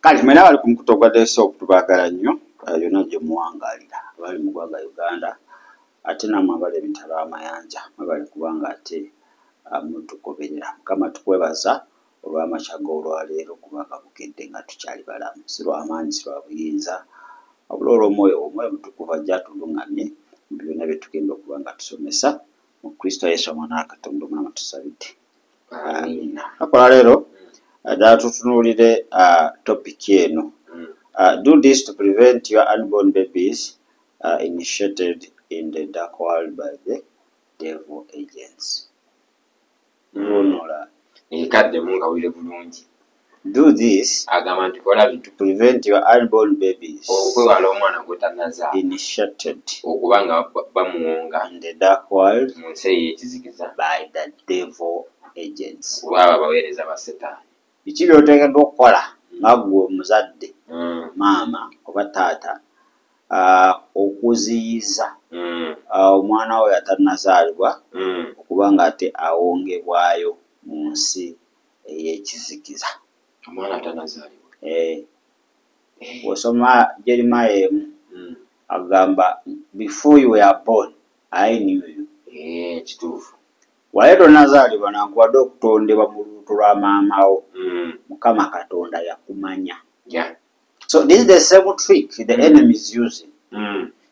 Kale mwena abali ku mukutu ogwa Desktop, tubaagala nnyo yonna gye muwangaalira, abali mu ggwanga Uganda ate nammwe abali emitala w'amayanja, mwebale kubanga ate mutugoberera. Mukama tukwebaza olw'amakya g'olwaleero, kubanga bukedde nga tukyali balamu, si lw'amaanyi, si lwa buyinza, wabula olw'omwoyo, Omwoyo Mutukuvu ajja atuluŋŋamye mu byonna bye tugenda okuba nga tusomesa. Mu Kristo Yesu Omwana wa Katonda omulamu tusabidde, amiina. Lunaku olwaleero ddala tutunuulire topic eno: "Do this to prevent your unborn babies initiated in the dark world by the devil agents." Vvuunula. Ekaddemu nga wulire bulungi. Do this Agamba nti kola bino to prevent your unborn babies okwewala omwana gw'otannazaala initiated okuba nga bamuwonga in the dark world mu nsi ey'ekizikiza by the devil agents. Kulwabo abaweereza ba Setaani. Biki by'oteekeddwa okukola nga ggwe omuzadde, maama oba taata, okuziyiza omwana we atannazaalibwa okuba nga ate awongebwayo mu nsi ey'ekizikiza? Omwana atanazaalibwa. Eh, bw'osoma Jeremiah 1, agamba, "Before you were born, I knew you." Eh, kituufu. Wali tonnazaalibwa, nankubadde okutondebwa mu lubuto lwa maama wo, Mukama Katonda yakumanya. So this is the same trick the enemy is using,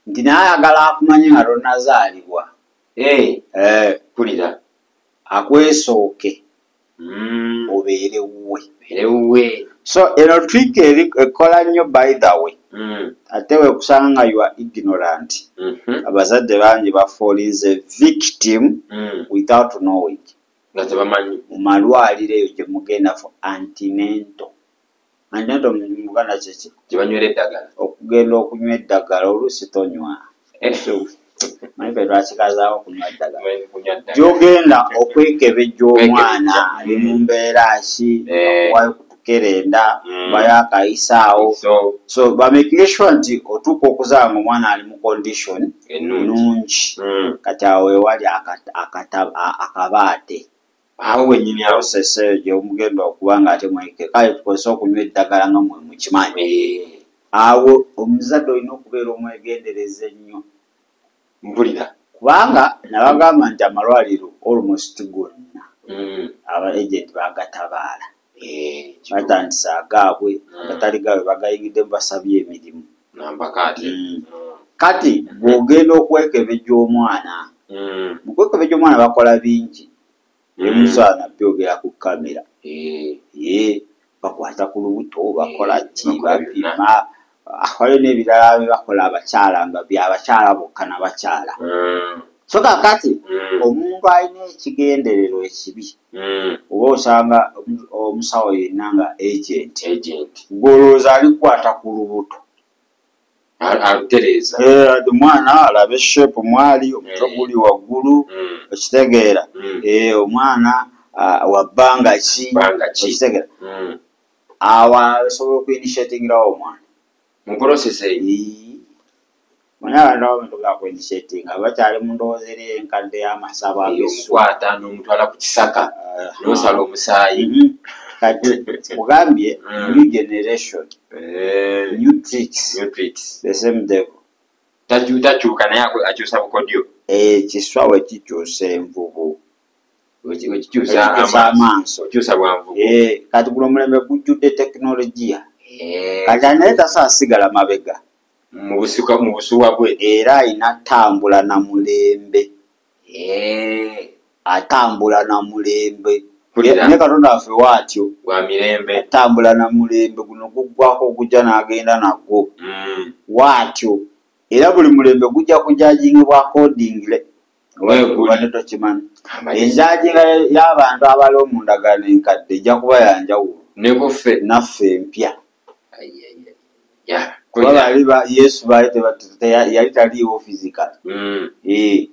nti naye ayagala akumanye nga tonnazaalibwa. Eh, Mpulira. Akwesooke obeere wuwe. Beere wuwe. So eno trick eri ekola nnyo, by the way. Ate wekusanga nga you are ignorant, abazadde bangi bafallinze victim without knowing. Nga tebamanyi. Mu malwaliro eyo gye mugenda for antenatal, antenatal mu Luganda kyeki? Gye banywera eddagala. Okugenda okunywa eddagala, oluusi tonywa. Manyi ffe twakikazaako okunywa eddagala. Kunywa ddagala. Gyogenda okwekebejja omwana Okwekebejja. ali mu mbeera ki, Eh. bakuwayo kutukerenda, bayo akayisaawo. So So bamakinge sure nti otuuka okuzaala nga omwana ali mu condition ennungi. nungi. Kati awo wewali akabaate. Awo wennyini awo. Process eyo gyemugenda okuba nga ate mweke, kale tukozese okunywa eddagala nga mwe mukimanyi. Awo omuzadde olina okubeera omwegendereza ennyo, Mpulira. kubanga nabagamba nti amalwaliro almost gonna aba agent bagatabaala. Eh, Batandise agaabwe, agatali gaabwe bagayingiddemu, basabye emirimu. Nambaka ate. Kati bw'ogenda okwekebejja omwana, mu kwekebejja omwana bakola bingi. Ebimusaana byogera ku kamera. Ye bakwata ku lubuto, bakola ki, Bakola. bapima. Ah, waliwo n'ebirala bye bakola abakyala nga byabakyala bokka nabakyala. So kakati omuntu alina ekigendererwa ekibi, oba osanga omusawo yenna nga agent, Agent. gw'olowooza ali kukwata ku lubuto, Alutereeza. Eh, omwana alabe shape mwali, omutwe guli waggulu, okitegeera? Eh, omwana, ah, wa bbanga ki? Bbanga ki? Okitegeera? Awo asobola okuinitiatingirawo omwana. Mu process eyo. Manyi abantu abamu togera kuinitiatinga bakyali mu ndowooza eri enkadde y'amasabo ag'essuwa. Omukwata n'omutwala ku kisaka n'osala omusaayi. Kati kugambye, new generation, new tricks, New tricks. the same devil. Takyuka, naye akyusa bukodyo. Ekiswa we kikyusa envubu, Wekikyusa ekikyusa amaaso. Amaaso. Okyusa bwanvubu. Eh, kati guno omulembe gujjudde tekinologiya. Kati naye tasobola sigala mabega. Mu busuwa bwe. Era alina tambula na mulembe. Atambula na mulembe. Mpulira. Ne Katonda waffe waatyo. Gwa mirembe. Atambula na mulembe, guno guggwako gujja n'agenda nagwo. Waatyo era buli mulembe gujja kujudgingibwa accordingly. Weeguli. Obadde tokimanyi? Amagezi. Enjudginga y'abantu abali omu ndagaano enkadde ejja kuba yanjawulo Ne kuffe. naffe empya. Ai, ai, ai. Ya, Kuba mpulira. bali ba Yesu baali yali taliiwo physical. Eh,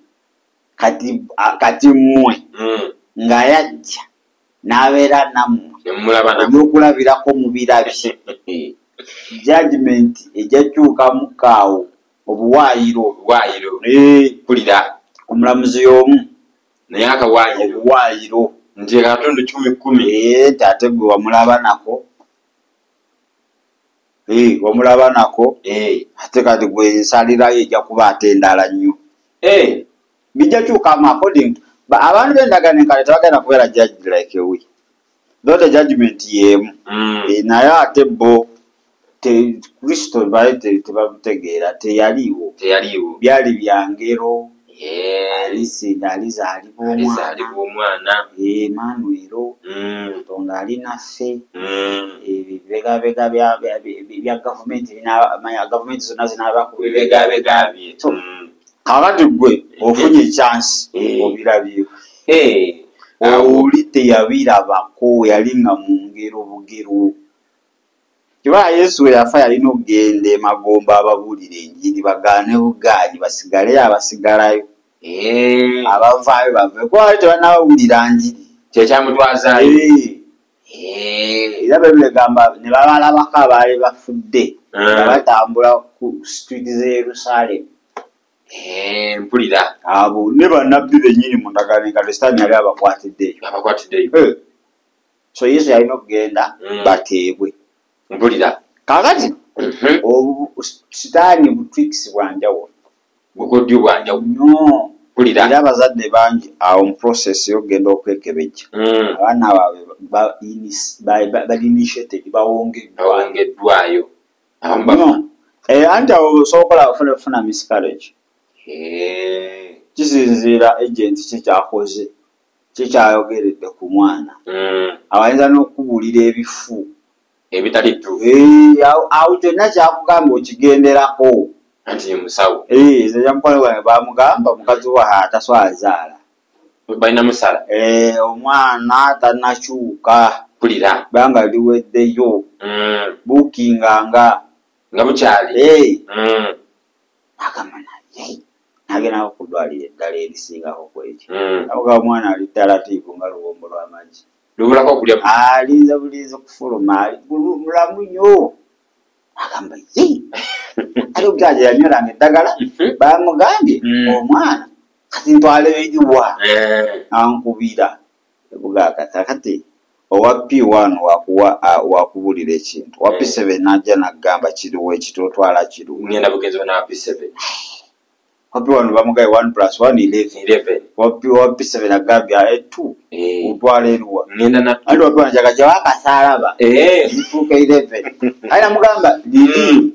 kati mmwe nga yajja n'abeera nammwe, Ne mumulaba nako. ebyokulabirako mubirabye, judgment ejja kyukamuko awo, obuwaayiro. Obuwaayiro. Eh, Mpulira. omulamuzi y'omu, Naye akawaayiro. Obuwaayiro. Nti akatundu 10 10. Eh, nti ate gwe wamulaba nako. Omulaba nako ate kati gwe nsalirayo ejja kuba ate endala nnyo. Bijja kyukamu according abantu b'endagaano enkadde tebagenda kubeera judged like we, though the judgment y'emu, naye ate bo Kristo bali tebamutegeera, teyaliiwo, byali bya ngero. Alizaalibwa omwana Emmanuel, Katonda ali naffe. Ebibegabega bya gavumenti, gavumenti zonna zinaaba ku bibegabega bye. Kakati gwe ofunye chance obirabyeko, oli teyabirabako, yali nga mu ngero bugero. Kiba Yesu we yafa yalina okugenda emagombe ababuulira enjiri bagaane bugaanyi, basigaleyo abasigalayo, abavaayo bave, kuba bali tebannabawulira njiri. Kyekyamutwazaayo. Era Bayibuli egamba ne babalabako abaali bafudde nga batambula ku street z'e Yerusaalemi. Mpulira. Abo ne bannabbi bennyini mu ndagaano enkadde Sitaani yali abakwatiddeyo. So Yesu yalina okugenda bateebwe. Mpulira. Kaakati Sitaani butricks bwa njawulo. Bukodyo bwa njawulo. Nnyo. Mpulira. Era abazadde bangi awo mu process y'okugenda okwekebejja abaana baabwe bali initiated, bawongeddwayo. Anti awo osobola okufuna miscarriage. Kisinziira agent ki kyakoze, ki kyayogeredde ku mwana. Abayinza n'okubuulira ebifu ebitali bituufu. Awo kyonna kyakugamba okigenderako. Anti ye musawo. Nze mukwano gwange bamugamba mukazi we ataswazaala. Balina musala. Omwana tannakyuka. Mpulira. Bbanga liweddeyo. Buukinganga. Nga bukyali. Agamba naye nagendako ku ddwaliro eddala erisingako ku ekyo. Avuga omwana ali taratibu nga luwombo lw'amagi. Lubulako okulya. Alinze bulinze kufuluma, mulamu nnyo. Agamba ye ate omusajja yanyweranga eddagala, bamugambye omwana kati ntwale eriwa, ankubira kati owa P1 wakubulira ekintu, owa P7 najja n'agamba kiriwo ekiti otwala kiriwo. Ngenda bugenzi na P7. Owa P1 bamugaye 1 + 1 11. Owa P7 agambye 2 otwala eriwa. Ngenda na anti owa P1 jagaja wakasalaba zifuuka 11. Aye namugamba liri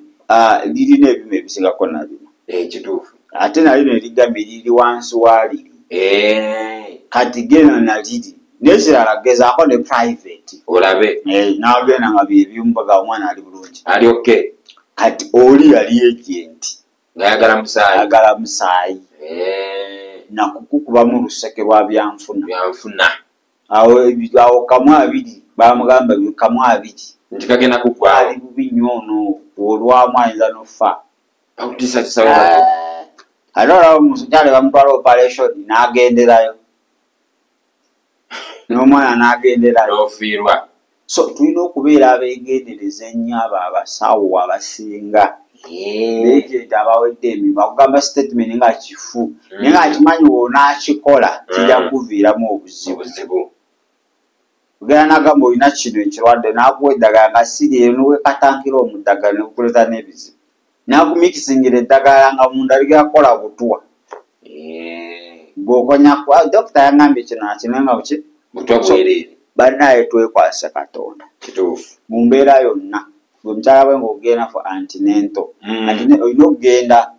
lirina ebyuma ebisingako na bino. Kituufu. Ate nalino erigambye liri wansi wa liri. Kati genda na liri n'ekirala gezaako ne private olabe. N'agenda nga byebyumbaga omwana ali bulungi. Ali okay. Kati oli yali agent. Ng'ayagala musaayi. Ayagala musaayi. Nakukukubamu luseke lwa byanfuna. Byanfuna. Awo kamu abiri bamugamba kamu abiri. Nti kagenda kuggwaawo. Ali bubi nnyo ono olwamu ayinza n'okufa. Bakutiisatiisa. Ate olaba omukyala bamutwala operation n'agenderayo. N'omwana n'agenderayo. N'ofiirwa. So tulina okubeera abeegendereza ennyo abo abasawo abasinga. Agent abawedde emirimu akugamba statement nga kifu, naye ng'akimanyi w'onaakikola kijja kukuviiramu obuzibu. Ogenda n'agamba olina kino ekirwadde n'akuwa eddagala nga si lye n'owekatankira omuddagala ne kukuleeta n'ebizibu. N'akumikisingira eddagala nga munda ligenda kukola butwa. Gw'okonya dokita yangambye kino nakino nga buki? Butwa bwereere. Bannaye twekwase Katonda. Kituufu. Mu mbeera yonna. Gwe mukyala we ng'ogenda for antenatal. Olina okugenda.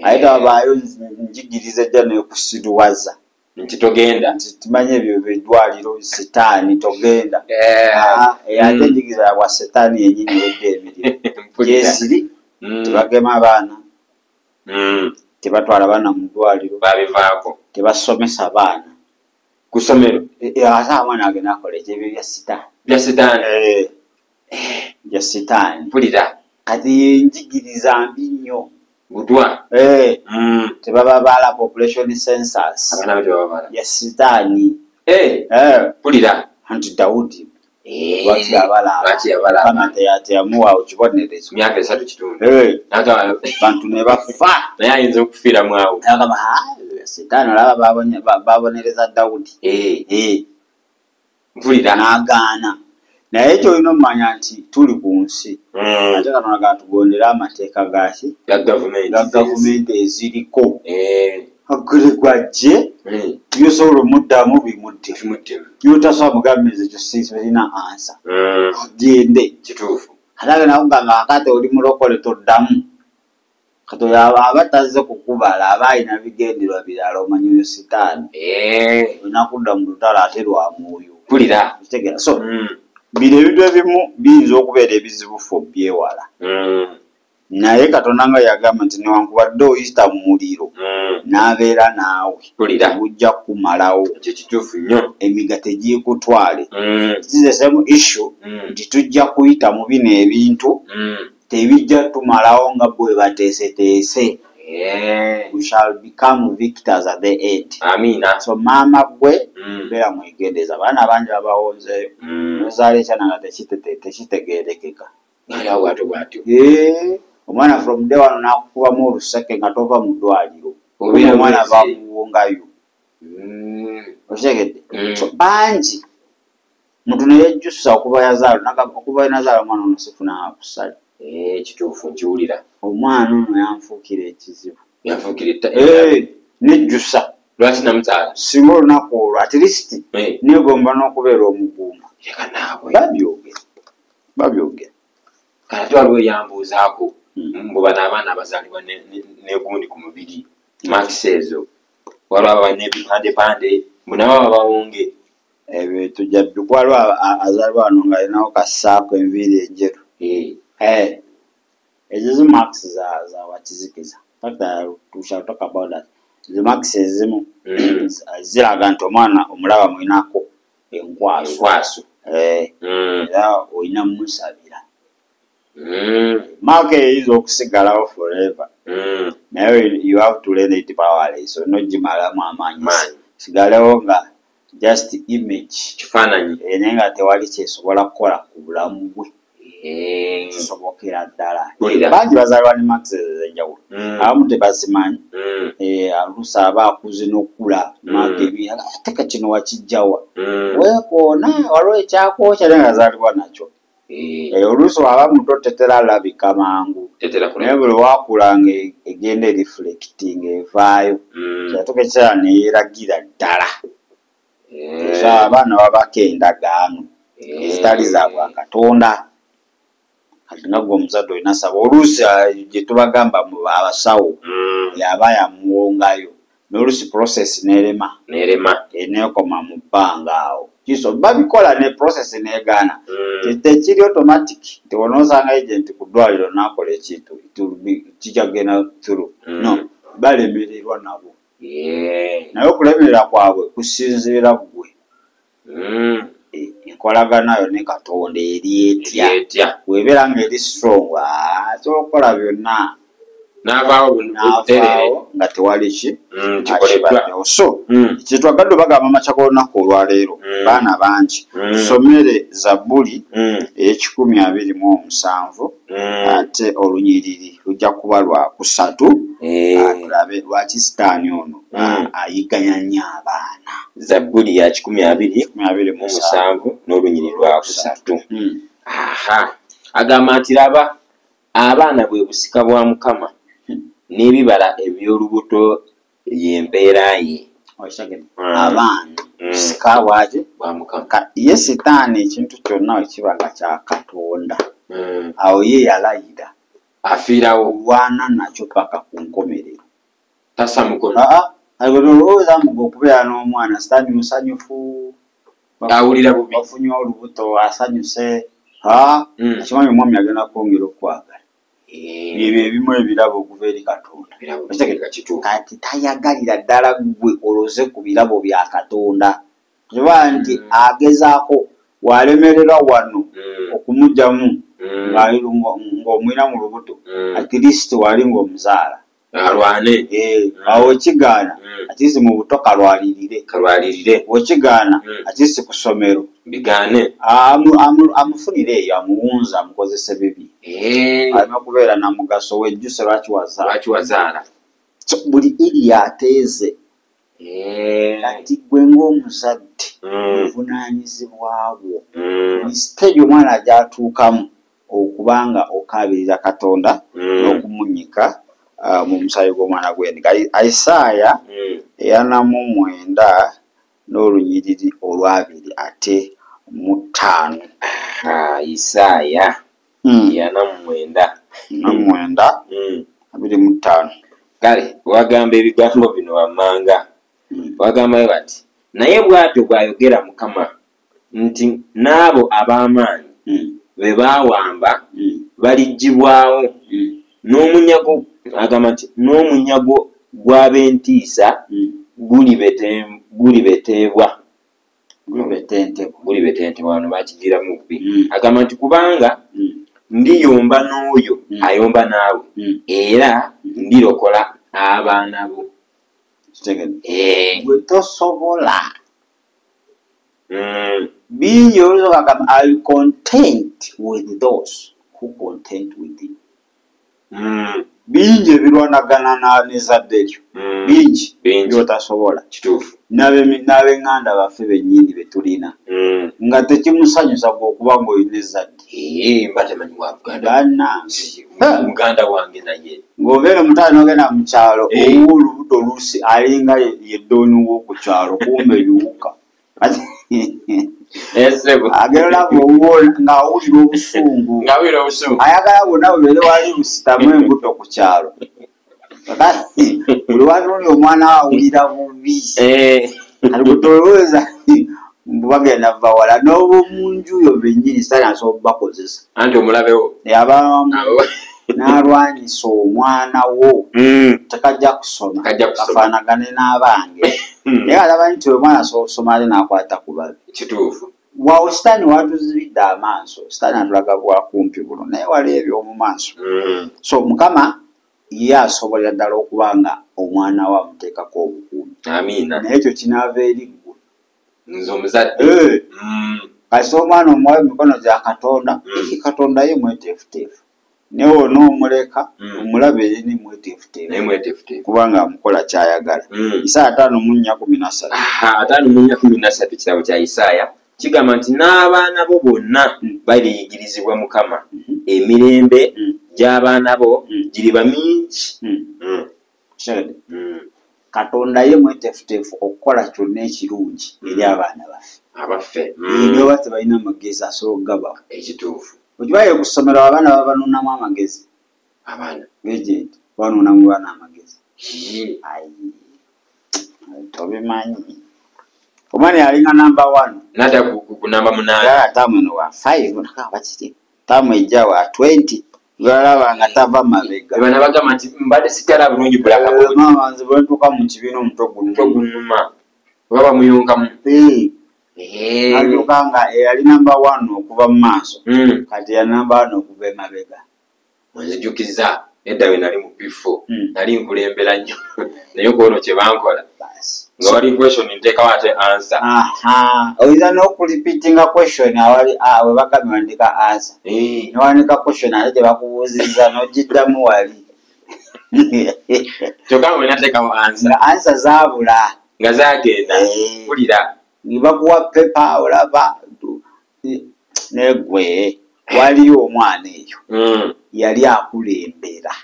Aye tewabaayo njigiriza ejja n'ekusiruwaza. Nti togenda. Nti tumanyi ebyo eddwaliro sitaani togenda. Ate enjigiriza ya bwa sitaani yennyini ewedde emirimu. Gyesiri tebagema abaana. Tebatwala baana mu ddwaliro. Babivaako. Tebasomesa baana. Ku ssomero. Ate omwana agenda akola ekyo bya sitaani. Bya sitaani. Bya sitaani. Mpulira. Kati enjigiriza mbi nnyo. Butwa. Tebababala population census. Abaana tebababala. Ya sitaani. Mpulira. Anti Dawudi. Lwaki yabala? Lwaki yabala? Mukama teyamuwa ekibonerezo. Myaka 3 kitundu. Bantu ne bafa. Naye ayinza okufiiramu awo. Agamba sitaani olaba babonereza Dawudi. Mpulira. N'agaana. Naye kyolina omumanya nti tuli ku nsi, ate Katonda gatugondere amateeka gaki? Ga gavumenti. Ga gavumenti eziriko. Agule gwajje, byosobola omuddamu bimudde, byotasobola mugambe nze ekyo sirina ansa, agende. Kituufu. Ate agenda kugamba kakati oli mulokole toddamu. Kati oyo aba tazze kukubala, aba alina bigendererwa birala, omanyi oyo sitaani. Olina kudda mu lutalo ate lwa mwoyo. Mpulira. Okitegeera? So bino ebintu ebimu biyinza okubeera ebizibu ffe obyewala. Naye Katonda nga yagamba nti newankubadde oyita mu muliro, n'abeera naawe, tegujja kukumalawo. Ekyo kituufu nnyo. Emiga tegiikutwale. It is the same issue nti tujja kuyita mu bino ebintu, tebijja tumalawo nga bwe bateeseteese. We shall become victors at the end. Amiina. So maama gwe beera mwegendereza, abaana bangi babawonzeeyo. Nozaala ekyana nga tekitegeerekeka. Bwatyo bwatyo. Omwana from day one n'akukubamu oluseke nga tova mu ddwaliro. Omwana bamuwongayo. Okitegedde? So bangi muntu neyejjusa okuva yazaala, okuva nazaala omwana ono sifunanga kusale. Kituufu, nkiwulira. Omwana ono yanfuukira ekizibu. Yanfuukira. Nejjusa. Lwaki namuzaala? Singa olunaku olwo at least negomba n'okubeera omugumba. Leka naawe. Babyogera. Babyogera. Kale ate waliwo eyambuuzaako mbu bano abaana abazaalibwa negundi ku mubiri, marks ezo, waliwo aba n'ebipandepande, mbu nabo babawonge. Ebyo tujja waliwo azaalibwa wano ng'alinawo kassaako enviiri enjeru. Ezo zi marks za wakizikiza. In fact, we shall talk about that. Ezo marks ezimu ziraga nti omwana omulaba mulinako enkwaso. Enkwaso. Era olina mumusabira. Mark eyinza okusigalawo forever. Naye you have to learn it powerless. Olina ogimalamu amaanyi. Sigalewo nga just image. Kifaananyi. Naye nga tewali kyesobola kukola ku bulamu bwe. Kisobokera ddala. Bangi bazaalibwa ne marks ez'enjawulo. Abamu tebazimanyi. Oluusi aba akuze n'okula mark ebi, ate ka kino wakijjawa. Weekoona waliwo ekyakwokya naye nga azaalibwa nakyo. Oluusi waba muto tetera alabika mangu. Naye buli lwakula nga egenda ereflecting evaayo. Kyatuuka ekiseera ne yeeragira ddala. So abaana babako endagaano ezitali za bwakatonda. Kati nga ggwe omuzadde olina saba oluusi gye tubagamba mu abasawo yaba yamuwongayo n'oluusi process n'erema. N'erema. Neekoma mu bbanga awo. Kiso babikola ne process n'egaana. Tekiri automatic nti onoosanga agent ku ddwaliro n'akola ekintu kijja kugenda through. No, balemererwa nabo. Naye okulemerera kwabwe kusinziira ggwe. Enkolagana yo ne Katonda eri etya? Bw'ebeera ng'eri strong, asobola okukola byonna. N'avaawo n'avaawo nga tewali ki kikoleddwa. So kyetwagadde bagamba amakya g'olunaku olwaleero, baana bangi, tusomere Zabbuli 127, ate olunyiriri lujja kuba lwa 3, tulabe lwaki sitaani ono ayigganya nnyo abaana. Zabbuli ya 127 n'olunyiriri lwa 3. Aha, agamba nti laba abaana bwe busika bwa Mukama, n'ebibala eby'olubuto y'empeera ye. Abaana busika bwaki? Bwa Mukama. Ye sitaani ekintu kyonna ekiba nga kya Katonda, awo ye yalayira. Afiirawo. Olwana nakyo paka ku nkomerero. Tassa mukono. Olowooza mbu okubeera n'omwana sitaani musanyufu. Awulira bubi. Wafunye olubuto asanyuse. Akimanyi omwami agenda kwongera okwagala. Ebyo ebimu ebirabo okuva eri Katonda. Kati tayagalira ddala ggwe oloze ku birabo bya Katonda. Kiba nti agezaako walemererwa wano okumugyamu ng'omwina mu lubuto, at least wali ng'omuzaala. Alwane. Awo okigaana, at least mu buto kalwalirire. Kalwalirire. Okigaana, at least ku ssomero. Bigaane. Amufunire eyo, amuwunze, amukozese bibi. Alina okubeera na mugaso, wejjuse lwaki wazaala. Lwaki wazaala. So, buli eri ateeze Kati gwe ng'omuzadde obuvunaanyizibwa bwo stage omwana gy'atuukamu okubanga okaabirira Katonda n'okumunyika mu musaayi gw'omwana gw'endiga. Isaaya 49 n'olunyiriri olwabiri ate mu 5. Isaaya 49 25. Kale wagamba ebigambo bino wammanga. Wagambayo bati, naye bw'atyo bw'ayogera Mukama nti n'abo ab'amaanyi be baawamba baliggyibwawo, n'omunyago, agamba nti n'omunyago gw'ab'entiisa gulibetebwa. Gulibetentebwa. Wano bakigiramu bubi. Agamba nti kubanga ndiyomba n'oyo ayomba naawe, era ndirokola abaana bo. Gwe tosobola. Bingi oluzogamba, I content with those who content with you. Bingi ebirwanagana n'ezzadde lyo, bingi by'otasobola. Kituufu. N'ab'eŋŋanda baffe bennyini be tulina nga tekimusanyusa gwe okuba ng'olina ezzadde. Mba temanyi wa Buganda. Muganda wange naye. Ng'obeera omutaali n'ogenda mu kyalo, owuwo olubuto oluusi alinga ye ddooni w'oku kyalo, kumbe biwuka. Agenda olaba owuwo ng'awulira obusungu. Ayagala bonna bubeere wali busitamu embuto ku kyalo. Buli watunuulira omwana we awulira bubi. Kati gwe tolowooza mbu bagenda va wala, n'ob'omu nju yo bennyini Sitaani asobola okubakozesa. Anti omulabewo. N'alwanyisa omwana wo. Tekajja kusoma. Kafaanagane n'abange. Naye alaba nti omwana asobola okusoma ate n'akwata ku babi. Kituufu. Waawo Sitaani watuzibidde amaaso. Sitaani atulaga bwakumpi buno, naye waliwo eby'omu maaso. So Mukama ye asobolera ddala okuba nga omwana we amuteekako obukuumi. Amiina. Naye ekyo kinaava eri ggwe. Nze omuzadde. Kasita omwana omuwayo mu mikono gya Katonda, Katonda ye mweteefuteefu. Naye onoomuleka, omulabe eri ne mweteefuteefu. Kubanga amukola ky'ayagala. Isaaya 54:13. 54:13 kitabo kya Isaaya kigamba nti n'abaana bo bonna baliyigirizibwa Mukama, emirembe gy'abaana bo giriba mingi. Katonda ye mweteefuteefu okukola kyonna ekirungi eri abaana baffe. Abaffe. Naye oba tebalina magezi asobola okugabawa. Ekituufu. Okibaye ku ssomero abaana babanuunamu amagezi. Abaana. Agent banuunamu baana amagezi. Tobimanyi. Omwana yalinga namba 1. N'adda ku namba 8. Yali taamu eno wa 5, nakaba kiki? Taamu ejja wa 20. Lwalaba nga tava mabega. Bano bagamba nti mbadde sigala bulungi bulaka. Maama nze bwe ntuuka mu kibiina omutwe gunnuma. Oba bamuyonkamu. Alyoka nga eyali namba 1 okuva mu maaso. Kati ya namba 1 okuva emabega. Nzijukizza edda we nali mu P4. Nali nkulembera nnyo. Naye kwolwo kye bankola. Nga wali question nteekawo ate answer. Oyinza n'okulipitinga question awali we bagambye wandika answer. Ne wandika question ate gye bakubuuzizza n'ogiddamu wali. Kyokka nga nateekawo answer. Nga answer zaabula. Nga zaagenda. Mpulira. Nga bakuwa paper olaba negwe waliyo omwana eyo. Yali akulembera.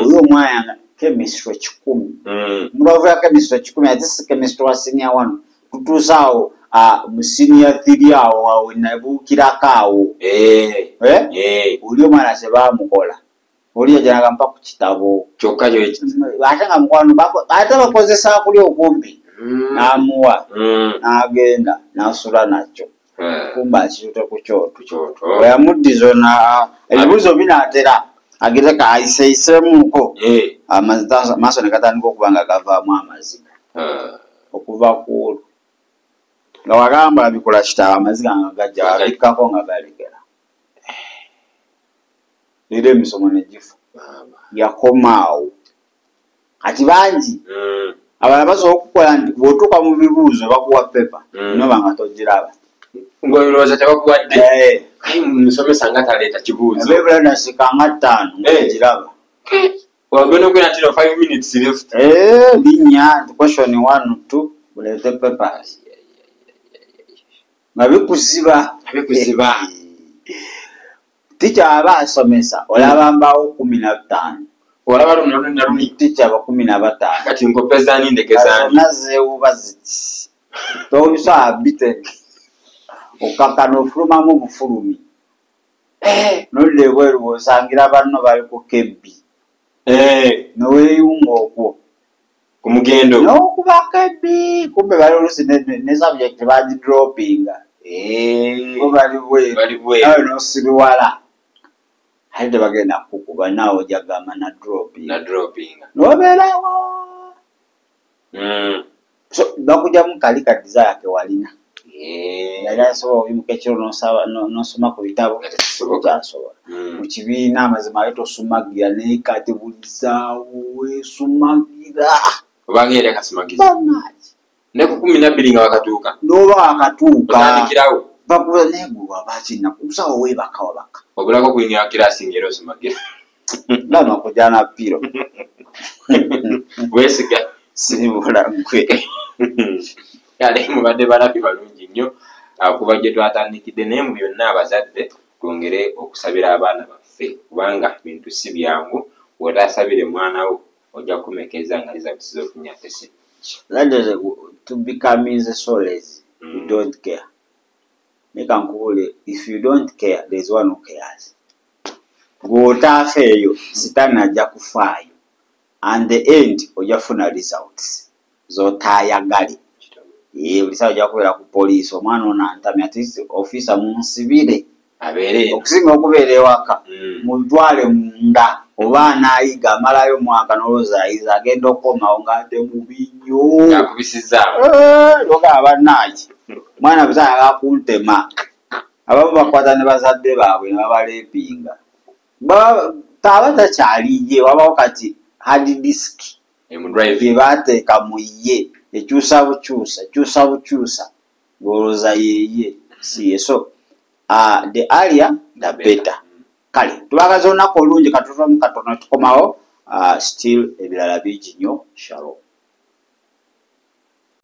Oyo omwana nga chemistry 100. Mubavu ya chemistry 100 ate si chemistry wa senior 1. Tutuuse awo mu senior 3 awo nabuukirako awo. Oli omwana tebaamukola. Oli yajjanga mpa ku kitabo. Kyokka kyo ate nga mukwano ate bakozesa kuli okumpi. N'amuwa. N'agenda n'asula nakyo. Kumba akitutte ku kyoto. Bwe yamuddiza ebibuuzo binaatera agireka ayiseeyiseemuko. Amaaso ne gatandika okuba nga gavaamu amaziga. Okuva ku olwo. Nga wagamba bikola kitabo amaziga nga gajja wabikkako nga galekera. Leero emisomo ne gifa. Yakoma awo. Kati bangi abalala basobola okukola nti bw'otuuka mu bibuuzo bakuwa paper noba nga togiraba. Ng'olowooza tebakuwadde. Kale musomesa nga taleeta kibuuzo. Ebibula nasika nga 5 ng'ogiraba. Wagenda okwera nti no 5 minutes left. Linnya question 1 2 bulete papers. Nga bikuziba. Bikuziba. Teacher aba asomesa olaba mbaawo 15. Olaba luno na luni. Teacher aba 15. Kati nkopeza ni ndekeza ni. Nazeewuba ziti. Tobisa abite. Okakana ofulumamu obufulumi. Nodda ebweru osangira banno bali ku kebbi. Neweeyunga okwo. Ku mugendo. N'okuba kebbi. Kumbe bali oluusi ne subject bagidropinga. Bo bali bweru. Bali bweru. Nawe n'osiriwala. Ate tebagenda kukuba naawe ojja kugamba na dropping. Na dropping. N'obeerawo. So bakugyamu kali ka desire ke walina. Yali asobola okuyimuka ekiro n'osoma ku bitabo. Kyasobola. Mu kibiina amazima ate tosumagira naye kati buli ssaawa weesumagira. Obanga yali akasumagiza. Bannange. Ne ku 12 nga wakatuuka. N'oba wakatuuka. Otandikirawo. Bakuba naye gwe waba ki nnaku, omusawo weebaka wabaka. Obulako okuyingira kiraasi ng'era osumagira. Laba kujja na ppiro. Weesiga. Sibula ggwe. Kale mubadde balabi balungi nnyo okuva gye twatandikidde, naye mu byonna abazadde twongere okusabira abaana baffe kubanga bintu si byangu. Bw'otaasabire mwana wo ojja kukomekkereza nga results z'ofunye ate si. That is to become so lazy. You don't care. Leka nkubuulire, if you don't care, there is one who cares. Bw'otaafeeyo, sitaani ajja kufaayo. And the end ojja kufuna results z'otaayagale. Buli ssaawa ojja kubeera ku poliisi, omwana ono antamye, at least ofiisa munsibire. Abeere. Okusinga okubeera ewaka, mutwale munda oba anaayiga amalayo mwaka n'olowooza ayize, agenda okukomawo ng'ate mubi nnyo. Ng'akubisizzaamu. N'ogamba bannange, mwana busa ayagala kuntema. Abamu bakwata ne bazadde baabwe ne babaleepinga. Aba takyali ye, wabawo kati hard disk gye baateeka mu ye, ekyusa bukyusa, ekyusa bukyusa, ng'olowooza yeeye, si ye. So the earlier the better. Kale tubaagaza olunaku olulungi, katuvamu katono tukomawo, still ebirala bingi nnyo. Shalom.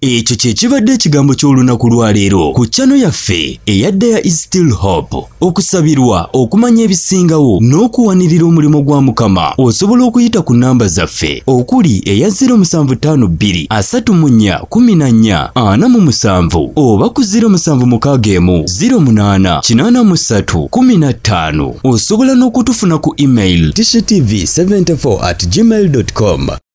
Ekyo kye kibadde ekigambo ky'olunaku lwaleero ku channel yaffe eya There is Still Hope. Okusabirwa, okumanya ebisingawo n'okuwanirira omulimu gwa Mukama, osobola okuyita ku namba zaffe okuli eya 0752 34 14 47 oba ku 0761 08 83 15. Osobola n'okutufuna ku email tishitv74@gmail.com.